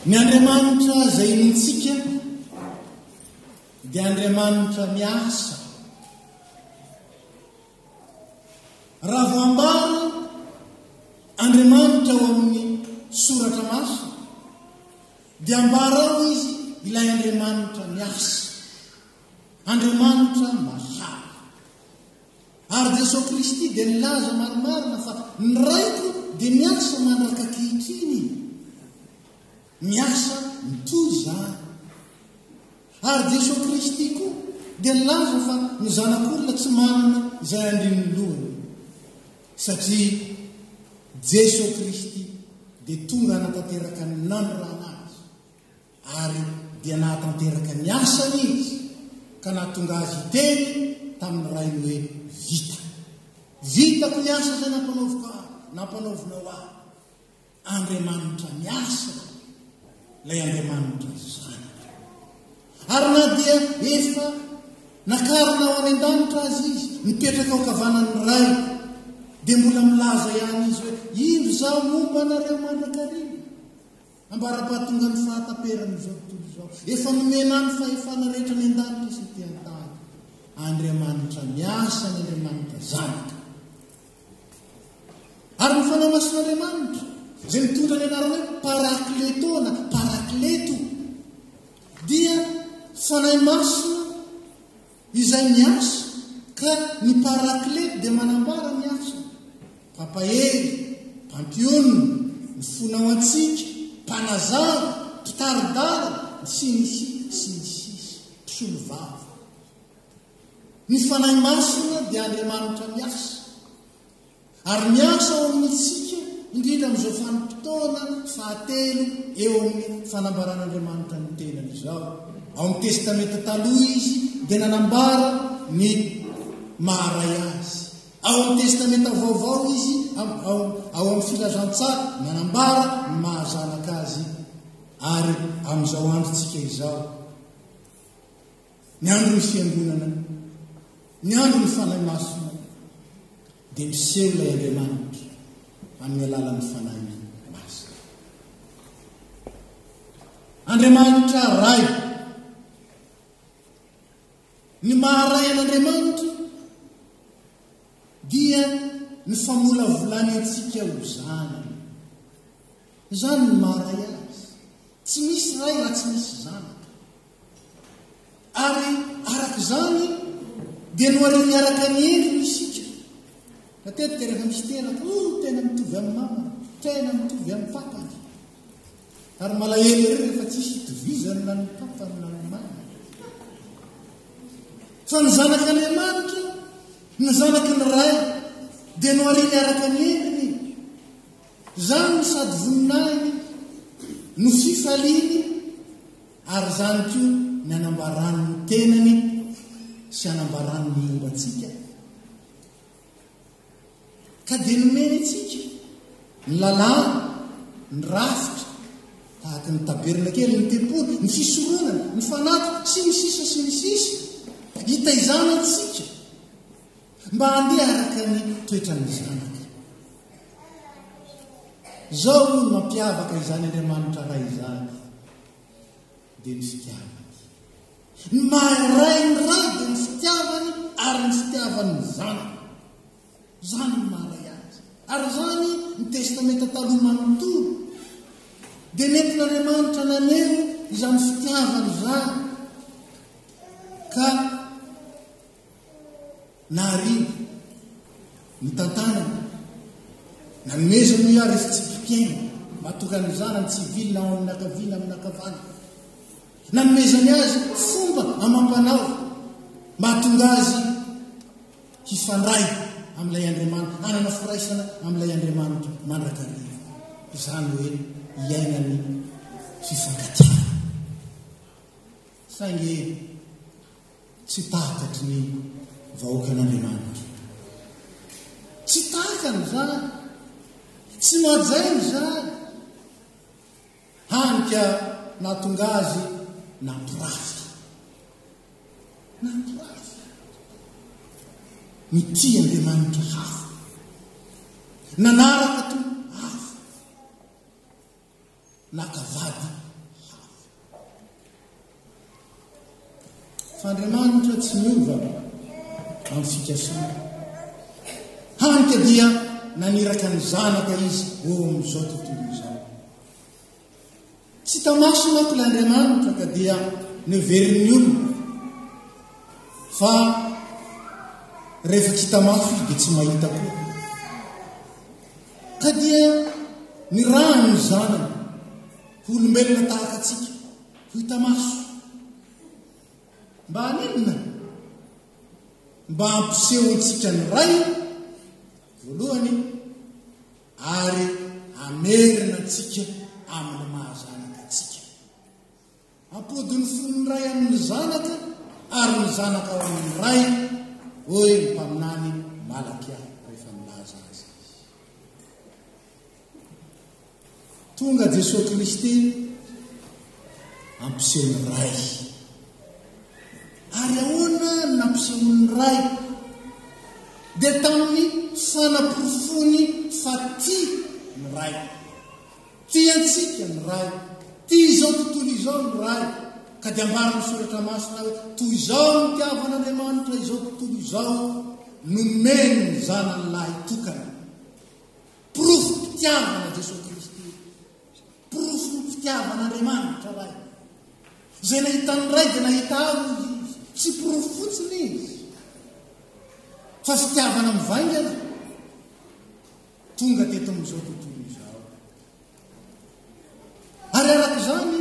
Ny Andriamanitra izay inoantsika dia Andriamanitra miasa. Raha vao ambara Andriamanitra ao amin'ny soratra masina dia ambara ao izy ilay Andriamanitra miasa. Andriamanitra mahary. Ary Jesoa Kristy dia nilaza marimarina fa ny Raiko dia miasa mandrak'ankehitriny. Miasa mitohy izany. Ary Jesoa Kristy koa dia nilaza fa ny Zanak'olona tsy manana izay andrin'ny lohany. Satria Jesoa Kristy dia tonga hanatanteraka ny nanirahana Azy. Ary dia nahatanteraka ny asany izy, ka nahatonga azy hiteny tamin'ny rainy hoe, Vita. Vitako ny asa izay nampanaoviko ahy, nampanaovinao ahy. Andriamanitra miasa, ilay Andriamanitra Zanaka. Ary na dia efa nakarina ho any an-danitra aza izy, mipetraka ao ankavanan'ny Ray, dia mbola milaza ihany izy hoe, Indro izaho momba anareo mandrakariva. Ambara-pahatongan'ny fahataperan'izao tontolo izao. Efa nomena ahy ny fahefana rehetra any an-danitra sy ety an-tany. Andriamanitra miasa ny Andriamanitra Zanaka. Ary ny Fanahy Masin'Andriamanitra, izay mitondra ny anarana hoe Parakleto na Parakleto, dia Fanahy Masina izay miasa, ka ny Parakleto dia manambara ny asany. Mpampahery, mpampionona, mifona ho antsika, mpanazava, mpitari-dalana, sy ny sy ny sisa, mpisolovava. Ny Fanahy Masina dia Andriamanitra miasa. Ary miasa ao amintsika, indrindra amin'izao vanim-potoana fahatelo eo amin'ny fanambaran'Andriamanitra ny tenany izao. Ao amin'ny Testamenta Taloha Izy dia nanambara ny maha-Ray Azy. Ao amin'ny Testamenta Vaovao Izy, ao, ao amin'ny Filazantsara, nanambara ny maha-Zanaka Azy. Ary amin'izao androntsika izao, Ny andron'ny Fiangonana, ny andron'ny Fanahy Masina, dia miseho ilay Andriamanitra amin'ny alalan'ny Fanahy Masina. Andriamanitra Ray. Ny maha-Ray an'Andriamanitra dia ny famolavolany antsika ho zanany. Izany no maha-Ray azy. Tsy misy Ray raha tsy misy Zanaka. Ary araka izany dia nohariany araka ny endriny isika. Matetika rehefa misy teraka, oh, tena mitovy amin'ny mamany, tena mitovy amin'ny papany. Ary malahelo ery rehefa tsisy itovizany na ny papany na ny mamany. Fa ny zanak'Andriamanitra, ny zanaky ny Ray, dia nohariany araka ny endriny. Izany no sady voninahiny no fifaliany Ary izany koa ny anambarany ny tenany sy anambarany ny momba antsika. Ka dia nomeny antsika ny lalàna, ny rafitra, tahaka ny tabernakely, ny tempoly, ny fisoronana, ny fanatitra, sy ny sisa sy ny sisa, hitaizana antsika mba handeha araka ny toetran'ny Zanaka. Izao no mampiavaka izany Andriamanitra Ray izany. dia ny fitiavany. Ny maha iray ny Ray dia ny fitiavany ary ny fitiavany ny Zanany. Izany no maha iray azy. Ary izany ny Testamenta Taloha manontolo dia nentin'Andriamanitra naneho izany fitiavany izany ka Nahariana, notantanana, nanomezana hoy aho ry fitsipi-piainana mba hahatonga ny zanany tsy hivily na ao amin'ny ankavia na amin'ny ankavanana. Nanomezany azy fomba amam-panao mba hahatonga azy hifandray amin'ilay Andriamanitra, hanana firaisana amin'ilay Andriamanitra mandrakariva. Izany hoe iainany fifankatiavana. Saingy Tsy takatry ny vahoakan'Andriamanitra. Tsy takany izany. Tsy nohajainy izany. Hany ka nahatonga azy nampirafy. Nampirafy. Nitia Andriamanitra hafa. Nanaraka tompo hafa. Naka vady. Fa Andriamanitra tsy miova amin'ny fikasany. Hany ka dia naniraka ny Zanaka Izy ho eo amin'izao tontolo izao. Tsy hita maso manko ilay Andriamanitra ka dia neverin'ny olona fa rehefa tsy hita maso izy dia tsy mahita koa. Ka dia nirahany ny Zanany ho olombelona tahaka antsika, ho hita maso. Mba haninona? Mba hampiseho antsika ny Ray voalohany ary hamerina antsika amin'ny maha zanaka antsika. Hampody ny fon'ny Ray amin'ny zanaka ary ny zanaka ao amin'ny Ray, hoy ny mpaminany Malakia rehefa nilaza azy izy. Tonga Jesoa Kristy hampiseho ny Ray. Ary ahoana no nampisehoany ny Ray? Dia tamin'ny fanaporofoany fa tia ny Ray. Tia antsika ny Ray. Tia izao tontolo izao ny Ray. Ka dia ambaran'ny Soratra Masina hoe toy izao no nitiavan'Andriamanitra izao tontolo izao, nomeny ny Zanany lahy tokana. Porofom-pitiavana Jesoa Kristy. Porofom-pitiavan'Andriamanitra Ray. Izay nahita ny Ray dia nahita Ahy hoy Izy. Tsy porofo fotsiny izy. Fa fitiavana mivaingana tonga teto amin'izao tontolo izao. Ary araka izany,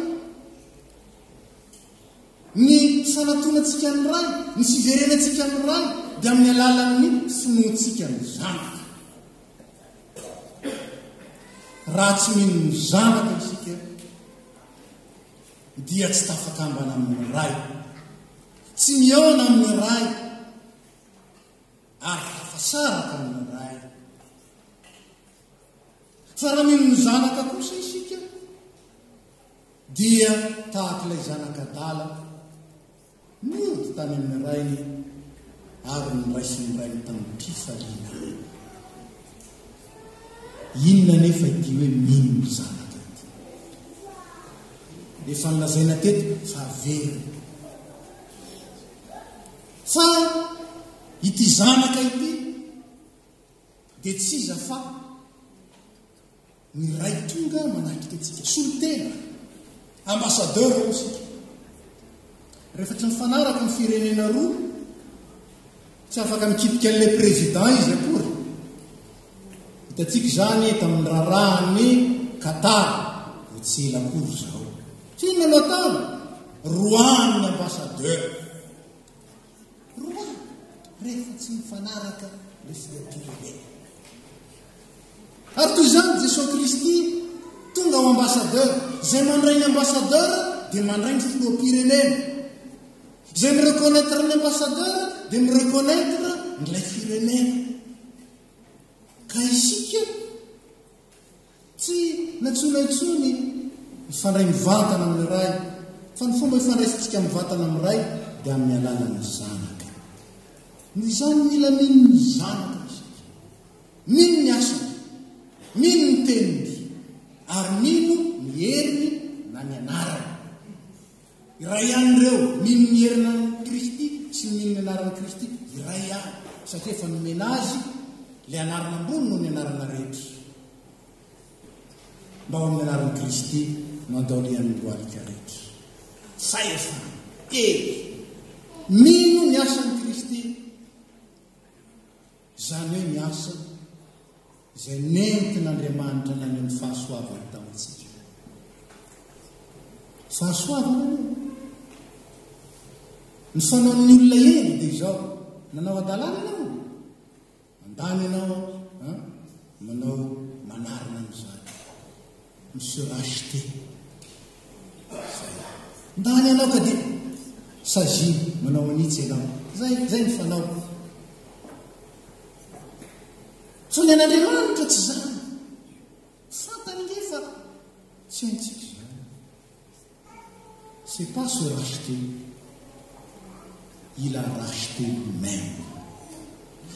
ny fanatonantsika ny Ray, ny fiverenantsika ny Ray dia amin'ny alalan'ny finoantsika ny Zanaka. Raha tsy mino ny Zanaka isika dia tsy tafakambana amin'ny Ray, tsy mihaona amin'ny Ray ary tafasaraka amin'ny Ray. Fa raha mino ny Zanaka kosa isika dia tahaka ilay zanaka adala nody tany amin'ny rainy ary noraisin'ny rainy tamim-pifaliana. Inona anefa ity hoe mino ny Zanaka ity? Efa nolazaina teto fa averina. Fa ity Zanaka ity dia tsy iza fa ny Ray tonga manatrika antsika, solontena, ambassadeur hoy isika. Rehefa tsy mifanaraka ny firenena roa, tsy afaka mikitika an'ilay président izy akory. Hitantsika izany tamin'ny raharahan'ny Qatar, vao tsy ela akory izao. Tsy inona no ataony? Roahany ny ambassadeur. Roa rehefa tsy mifanaraka le filoham-pirenena. Ary toy izany Jesoa Kristy tonga ho ambassadeur. Izay mandray ny ambassadeur dia mandray ny filoham-pirenena. Izay mi-reconnaître ny ambassadeur dia mi-reconnaître ilay firenena. Ka isika Tsy nantsoina intsony hifandray mivantana amin'ny Ray, fa ny fomba ifandraisantsika mivantana amin'ny Ray dia amin'ny alalan'ny Zanaka. Noho izany mila mino ny Zanaka isika. Mino ny asany, mino ny teniny, ary mino ny heriny na ny anarany. Iray ihany ireo, mino ny herinan'i Kristy sy ny mino ny anaran'i Kristy, iray ihany, satria efa nomena azy ilay anarana ambony noho ny anarana rehetra. Mba ho amin'ny anaran'i Kristy no andaolian'ny lohalika rehetra. Fahefana, hery. Mino ny asan'i Kristy, izany hoe ny asa izay nentin'Andriamanitra naneho ny fahasoavany tamintsika. Fahasoavana aloha. Ny fanaon'ny olona hendry dia izao, nanao hadalana ianao, mandany ianao, an, manao manarina an'izany. Mi se racheter. Zay. Ndany ianao ka dia saziana, manao an'itsy ianao. Zay, zay ny fanao. Fa ny an'Andriamanitra tsy izany. Fantany nge fa tsy haintsika izany. C'est pas se racheter. Il a racheté lui-même.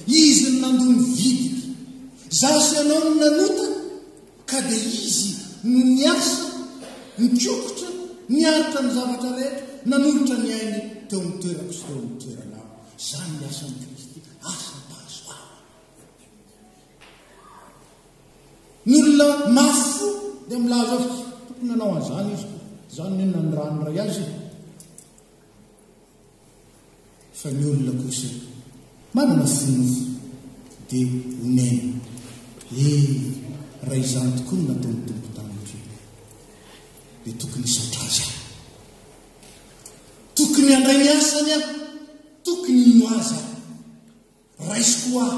Izy no nandoa ny vidiny. Izaho sy ianao no nanota ka dia izy no niasa, nikokotra, niaritra ny zavatra rehetra. nanolotra ny ainy teo amin'ny toerako sy teo amin'ny toeranao. Izany ny asan'i Kristy, asam-pahasoavana. Ny olona mafy fo dia milaza hoe tokony nanao an'izany izy ko, izany no nanirahan'ny Ray azy e. Fa ny olona kosa manana fo nofo dia onena. E, raha izany tokoa no nataon'ny Tompo tamiko, dia tokony hisaotra Azy aho. Tokony handray ny asany aho. Tokony hino Azy aho. Raisiko ho ahy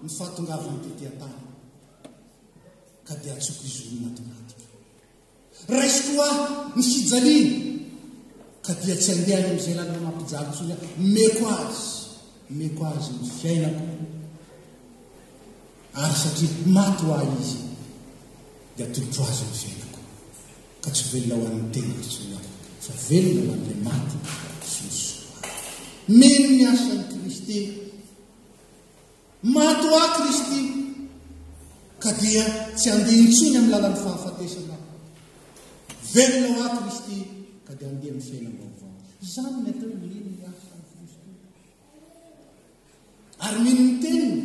ny fahatongavany tety an-tany, ka dia antsoiko izy olona ato anatiko. Raisiko ho ahy ny fijaliany, ka dia tsy handeha any amin'izay lalana mampijaly intsony aho. Omeko azy, omeko azy ny fiainako, ary satria maty ho ahy izy, dia atolotro azy ny fiainako, ka tsy velona ho an'ny tenako intsony aho, fa velona ho an'ilay maty sy nisolo ahy. Mino ny asan'i Kristy. Maty ho ahy Kristy, ka dia tsy handeha intsony amin'ny lalan'ny fahafatesana aho. Velona ho ahy Kristy, ka dia handeha amin'ny fiainam-baovao. Izany ny atao hoe mino ny asan'i Kristy. Ary mino ny teniny.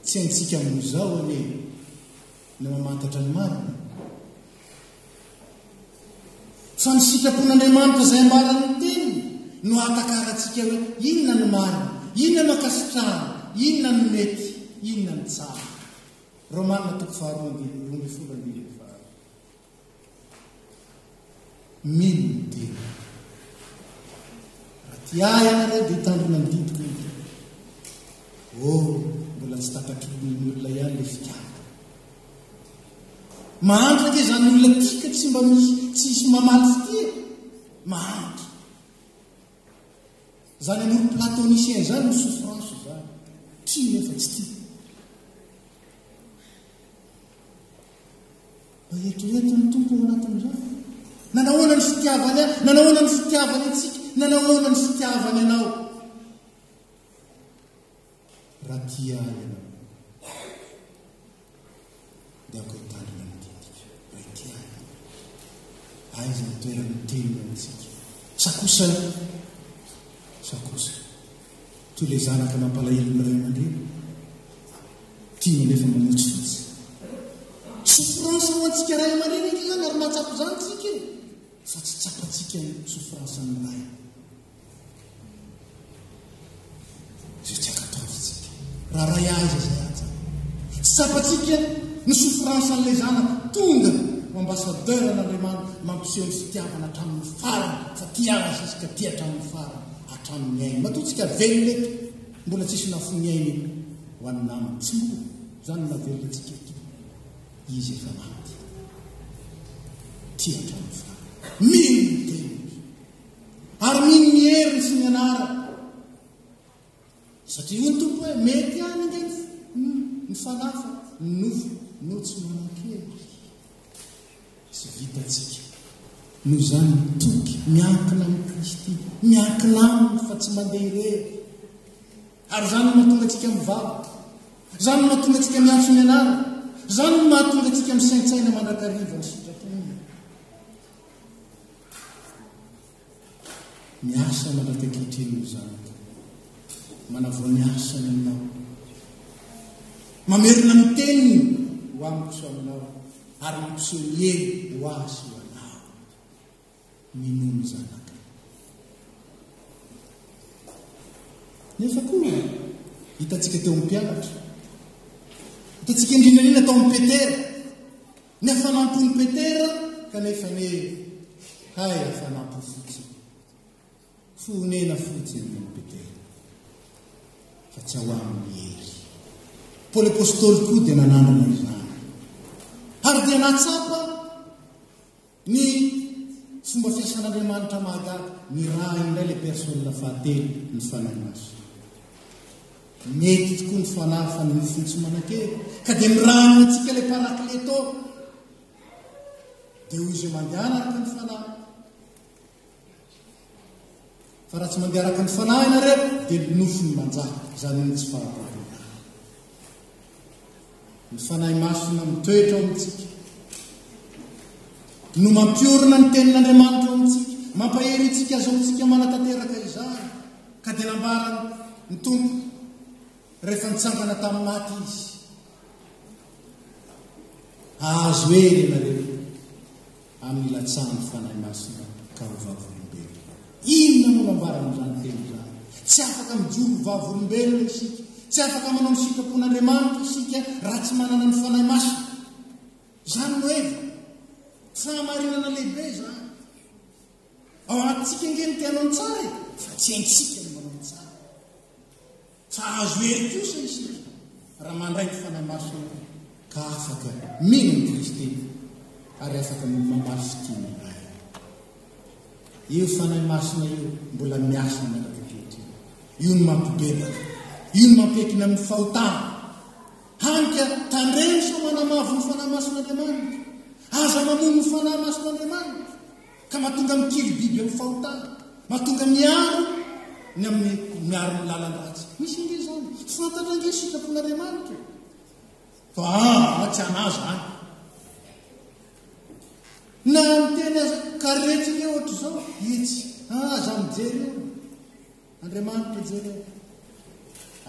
Tsy haintsika amin'izao anie ny mamantatra ny marina. Fa ny sitrapon'Andriamanitra izay ambaran'ny Teniny no ahatakarantsika hoe inona no marina, inona no ankasitrahana, inona no mety, inona no tsara. Romana toko faharoa andininy 12 andininy faharoa. Mino ny Teniny. Raha tia ahy ianareo dia hitandrina ny didiko izy. Oh, mbola tsy takatry ny olona ihany ilay fitiavana. Mahantra ange izany olona tia ka tsy mba misy tsisy mamaly fitia e! Mahantra. Izany amour platonicien izany no souffrance izany. Tia nefa tsy tia. Mba eritrereto ny Tompo ao anatin'izany. Nanahoana ny fitiavany ahy? Nanahoana ny fitiavany antsika? Nanahoana ny fitiavany anao? Raha tia ahy ianao, dia aoka hitandrina ny didiko. Raha tia ahy ianao. Aiza ny toeran'ny teniny amintsika? Sa kosa, sa kosa, toy ilay zanaka mampalahelo ny ray aman-dreny, tiany nefa mamotsifotsy. Souffrance ho antsika ray aman-dreny ange izany ary mahatsapa izany tsika e! Fa tsy tsapantsika ny souffrance-n'ny ray. Izay tsy ankatoavintsika. Raha ray aiza izay haja. Tsy tsapantsika ny souffrance an'ilay zanaka tonga ho ambassadeur an'Andriamanitra mampiseho ny fitiavana hatramin'ny farany fa tia azy izy ka tia hatramin'ny farany hatramin'ny ainy. Matoa tsika velona eto mbola tsisy nafoy ny ainy ho an'ny namany. Tsy mbola. Izany no nahavelona antsika eto. Izy efa maty. Tia hatramin'ny farany. Mino ny teniny. Ary mino ny heriny sy ny anarany. Satria hoy ny Tompo hoe, mety ihany ange ny fanahy fa ny nofo no tsy manan-kery. Tsy vitantsika. Noho izany mitoky, miankina amin'i Kristy, miankina aminy fa tsy mandeha irery. Ary izany no mahatonga antsika mivavaka. Izany no mahatonga antsika miantso ny anarany. Izany no mahatonga antsika misaintsaina mandrakariva ny sitrapony. Miasa mandrak'ankehitriny ny Zanaka. Manavao ny asany aminao. Mamerina ny teniny ho amiko sy ho aminao ary mampiseho ny hery ho ahy sy ho anao. Minoa ny Zanaka. Nefa koa, hitantsika teo amin'ny mpianatra. Hitantsika indrindra indrindra tao amin'i Petera. Ny hafanam-pon'i Petera kanefa anie hay hafanam-po fotsiny. Fo onena fotsiny ny an'i Petera fa tsy ao aminy ny hery. Paoly Apostoly koa dia nanandrana izany ary dia nahatsapa Ny fomba fiasan'Andriamanitra mahagaga, nirahiny indray ilay personne fahatelo, ny Fanahy Masina. Mety tokoa ny fanahy fa ny nofony tsy manan-kery, ka dia nirahiny antsika ilay Parakleto. Dia hoy izy mandehana araka ny fanahy. Fa raha tsy mandeha araka ny fanahy ianareo, dia ny nofony manjaka, izany hoe ny tsy fahababoana. Ny Fanahy Masina mitoetra ao amintsika no mampiorina ny Tenin'Andriamanitra ao amintsika. mampahery antsika azahoantsika manatanteraka izany. Ka dia nambaran ny Tompo rehefa nitsangana tamin'ny maty Izy, Hahazo hery ianareo amin'ny ilatsahan'ny Fanahy Masina ka ho vavolombelona. Inona no nambaran'izany teny izany? Tsy afaka mijoro ho vavolombelona isika, tsy afaka manao ny sitrapon'Andriamanitra isika raha tsy manana ny Fanahy Masina. Izany no heviny. Fahamarinana lehibe izany. Ao anatintsika ange ny te hanao ny tsara e, fa tsy haintsika ny manao ny tsara. Fa azo hery kosa isika raha mandray ny Fanahy Masina ka afaka mino an'i Kristy ary afaka mamaly fitia ny Ray. Io Fanahy Masina io mbola miasa mandrak'ankehitriny. Io no mampibebaka. Io no mampiaikina amin'ny fahotana. Hany ka tandremo sao manamavo ny Fanahy Masin'Andriamanitra. Aza mamono ny Fanahy Masin'Andriamanitra. Ka mahatonga mikely biby amin'ny fahotana. Mahatonga miaro ny amin'ny miaro ny lalan-dratsy. Misy ange izany. Fantatra ange sitrapon'Andriamanitra e. Fa ah, tsy anà izany. Na miteny aza, ka retsy ange ohatr'izao, etsy. Ah, aza mijery eo. Andriamanitra jereo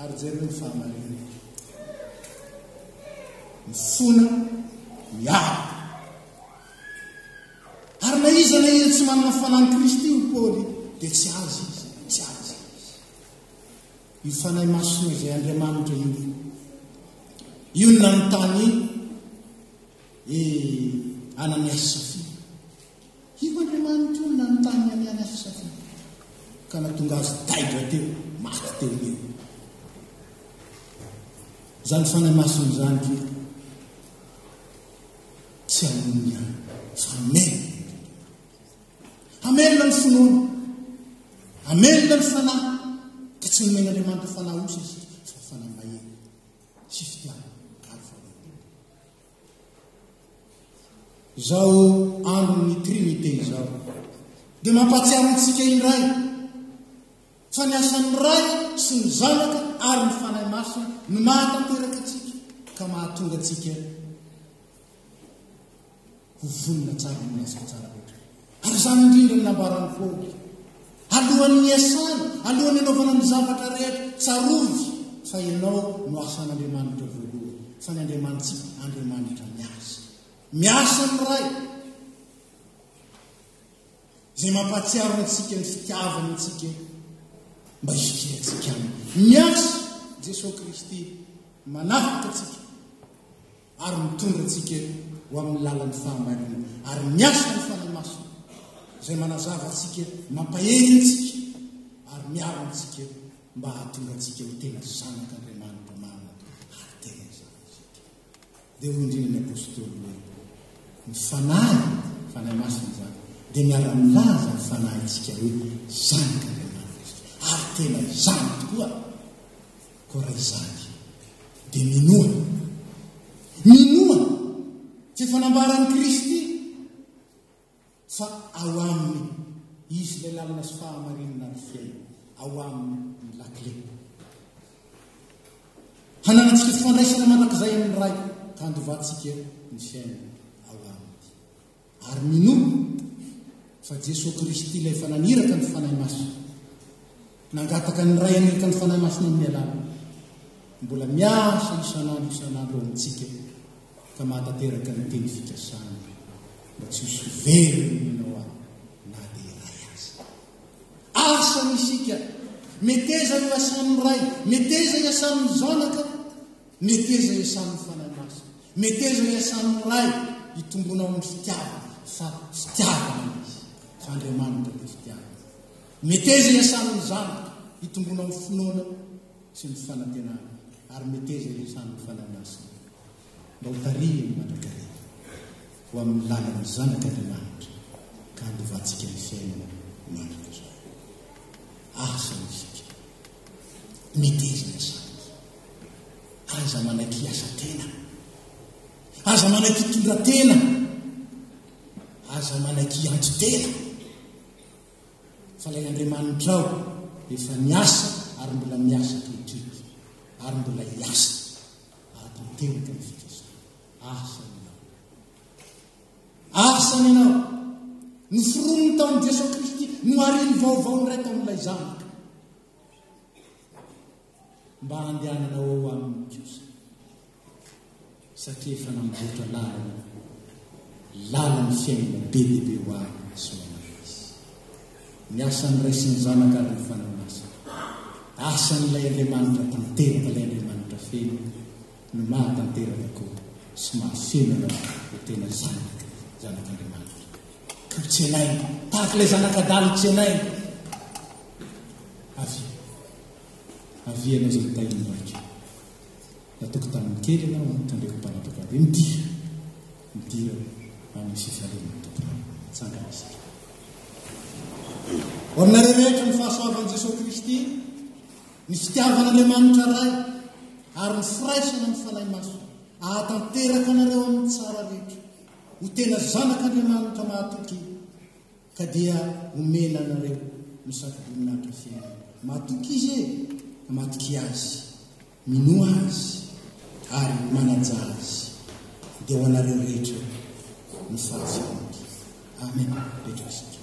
ary jereo ny fahamarinana. Mifona, miaro. Ary na iza na iza tsy manana fanahin'i Kristy hoy Paoly dia tsy azy izy, tsy azy izy. Io Fanahy Masina izay Andriamanitra io, io no nanontany i Ananiasy Safira. Io Andriamanitra io no nanontany an'i Ananiasy Safira, ka nahatonga azy taitra teo, maty teo eo. Izany Fanahy Masina izany dia tsy hamono ihany, fa hamelona. Hamelona ny finoana, hamelona ny fanahy, ka tsy nomen'Andriamanitra fanahy osa isika, fa fanahy mahery sy fitiavana ary famelona. Izao andron'ny Trinite izao dia mampahatsiaro antsika indray fa ny asan'ny Ray sy ny Zanaka ary ny Fanahy Masina no mahatanteraka antsika ka mahatonga antsika ho vonona tsara amin'ny asa tsara rehetra. Ary izany indrindra no nambaran'i Paoly. Alohan'ny hiasana, alohan'ny hanaovana ny zavatra rehetra, tsarovy fa ianao no asan'Andriamanitra voalohany, fa ny Andriamanitsika, Andriamanitra miasa. Miasa ny Ray, izay mampahatsiaro antsika ny fitiavany antsika mba hifikirantsika aminy. Miasa Jesoa Kristy manafaka antsika. ary mitondra antsika ho amin'ny lalan'ny fahamarinana, ary miasa ny Fanahy Masina, izay manazava antsika, mampahery antsika, ary miaro antsika mba hahatonga antsika ho tena zanak'Andriamanitra marina ary tena izany isika. Dia hoy indrindra ny Apostoly hoe, ny Fanahy, Fanahy Masina izany, dia miara-milaza ny fanahintsika hoe zanak'Andriamanitra isika, ary tena izany tokoa. Koa raha izany, dia minoa. Minoa fa efa nambaran'i Kristy fa ao Aminy, Izy ilay lalana sy fahamarinana ary fiainana, ao Aminy ny lakile. Hananantsika fifandraisana mandrakizay amin'ny Ray ka handovantsika ny fiainana ao Aminy. Ary minoa fa Jesoa Kristy ilay efa naniraka ny Fanahy Masina, nangataka ny Ray haniraka ny Fanahy Masina amin'ny alalany, mbola miasa isan'andro isan'andro ao amintsika ka mahatanteraka ny teny fikasany mba tsy ho very ny omenao ahy na dia iray aza. Asany isika, meteza hiasan'ny Ray, meteza hiasan'ny Zanaka, Meteza hiasan'ny Fanahy Masina. Meteza hiasan'ny Ray hitomboana ao amin'ny fitiavana, fa fitiavana Izy, fa Andriamanitra dia fitiavana. Meteza hiasan'ny Zanaka hitomboana amin'ny finoana sy ny fanantenana, ary meteza hiasan'ny Fanahy Masina mba ho tarihiny mandrakariva ho amin'ny lalan'ny Zanak'Andriamanitra ka handovantsika ny fiainana mandrakizay. Asany isika. Meteza hiasan'ny. Aza manaiky hiasa tena. Aza manaiky hitondra tena. Aza manaiky hiantso tena. Fa ilay Andriamanitrao efa niasa ary mbola miasa ankehitriny ary mbola hiasa ahatanteraka ny fikasany. Asany ianao. Asany ianao. Noforoniny tao amin'i Jesoa Kristy. Nohariny vaovao indray tao amin'ilay Zanaka. Mba handehananao ao aminy kosa. Satria efa namboatra lalana, lalan'ny fiainana be dia be ho ahy sy ho anao Izy. Ny asan'ny Ray sy ny Zanaka ary ny Fanahy Masina. Asan'ilay Andriamanitra tanteraka, ilay Andriamanitra feno, no mahatanteraka koa sy mahafeno anao ho tena zanaka, zanak'Andriamanitra. Ka ho tsenaina, tahaka ilay zanak'adala ho tsenaina. Avia. Avia ianao izay nitahian'ny Raiko. Natoky tamin'ny kely ianao an, tandreko mpanapaka be. Midira. Midira amin'ny fifalian'ny Tomponao. Tsangana isika. Ho aminareo rehetra ny fahasoavan'i Jesoa Kristy, ny fitiavan'Andriamanitra Ray, ary ny firaisana amin'ny Fanahy Masina, ahatanteraka anareo amin'ny tsara rehetra, ho tena zanak'Andriamanitra mahatoky Ka dia omena anareo ny satroboninahitra fiainana. Matoky izy e! Matokia azy, minoa azy ary manajà azy. Dia ho anareo rehetra ny fahasoavany. Amen. Rehetra isika.